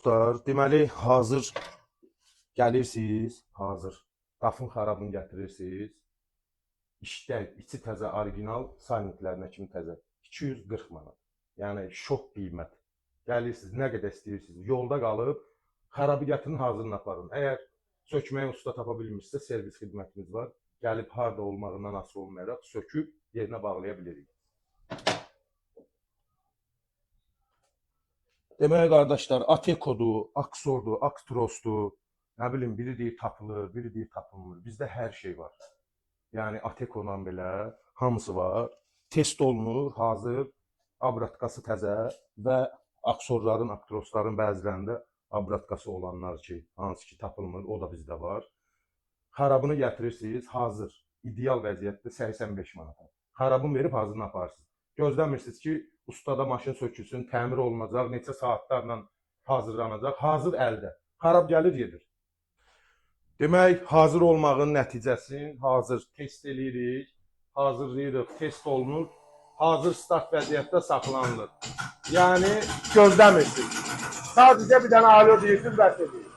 Dostlar, deməli hazır gəlirsiniz, hazır. DAF-ın xarabını gətirirsiniz. İşdə içi təzə, orijinal, salniklərinə kimi təzə. 240 manat. Yəni şok qiymət. Gəlirsiniz, nə qədər istəyirsiniz. Yolda qalıb xarabı gətirin, hazırını aparın. Əgər sökməyə usta tapa bilmirsinizsə, servis xidmətimiz var. Gəlib harda olmağından asılı olmayaraq söküb yerinə bağlaya bilirik. Demək qardaşlar, Atekodur, Aksordur, Aktrosdur. Nə bilim, biri deyir tapılır, biri deyir tapılmır. Bizdə hər şey var. Yəni Atekodan belə hamısı var. Test olunur, hazır, abratkası təzə və Aksorların, Aktrosların bəzilərində abratkası olanlar ki, hansı ki tapılmır, o da bizdə var. Xarabını gətirirsiniz, hazır, ideal vəziyyətdə 85 manata. Xarabını verib hazırını aparırsınız. Gözləmirsiniz ki, ustada maşın sökülsün, təmir olunacaq, neçə saatlarla hazırlanacaq. Hazır əldə. Xarab gəlir, gedir. Demək, hazır olmağın nəticəsini hazır test eləyirik, hazırlayırıq, test olunur, hazır start vəziyyətdə saxlanılır. Yəni gözləmirsiniz. Sadəcə bir dənə alo deyirsiniz, bəs eləyir.